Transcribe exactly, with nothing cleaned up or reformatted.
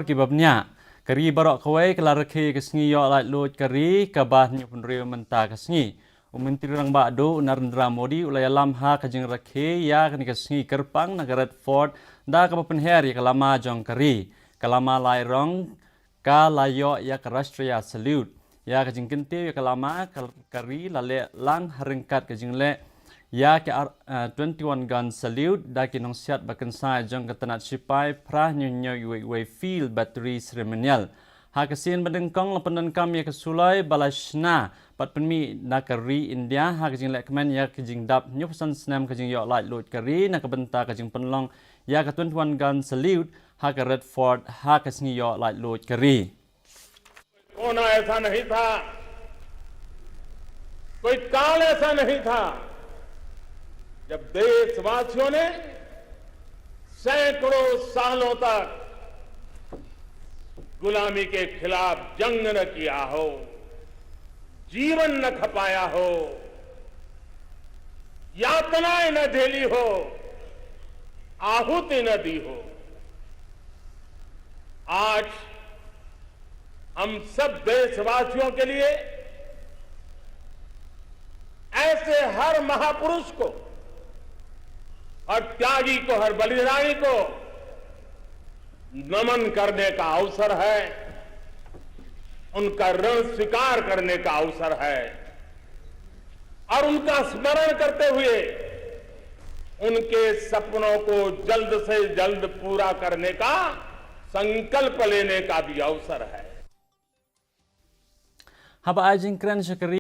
ki babniah. Ka ri baroh kawei ka la rakhe ïa ka sngi ïoh laitluid ka ri kaba hynñiewphew hynriew mynta ka sngi. U Myntri Rangbah Duh u Narendra Modi u la ïalam ha ka jingrakhe ïa kane ka sngi kyrpang na ka Red Fort da kaba pynher ïa ka lama jong ka ri. Ka lama lai rong ka la ïoh ïa ka Rashtriya Salute. Ïa ka jingkyntiew ïa ka lama ka, ka ri la leh lang ha ryngkat ka jingleh ïa ka ar-, eh, twenty-one gun salute da ki nongsiat ba kynsai jong ka tnat shipai phra hynñiew hynñiew uwei uwei field battery ceremonial. Ha ka sien ba nyngkong la pyndonkam ïa ka suloi ba la shna bad pynmih na ka ri India ha ka jinglehkmen ïa ka jingdap hynñiewphew san snem ka jingïoh laitluid ka ri na ka bynta ka jingpynlong ïa ka twenty-one gun salute ha ka Red Fort ha ka sngi ïoh laitluid ka ri. कोना ऐसा नहीं था, कोई काल ऐसा नहीं था जब देशवासियों ने सैकड़ों सालों तक गुलामी के खिलाफ जंग न किया हो, जीवन न खपाया हो, यातनाएं न झेली हो, आहुति न दी हो। आज हम सब देशवासियों के लिए ऐसे हर महापुरुष को, हर त्यागी को, हर बलिदानी को नमन करने का अवसर है, उनका ऋण स्वीकार करने का अवसर है और उनका स्मरण करते हुए उनके सपनों को जल्द से जल्द पूरा करने का संकल्प लेने का भी अवसर है। Haba ai jingkren sha ka ri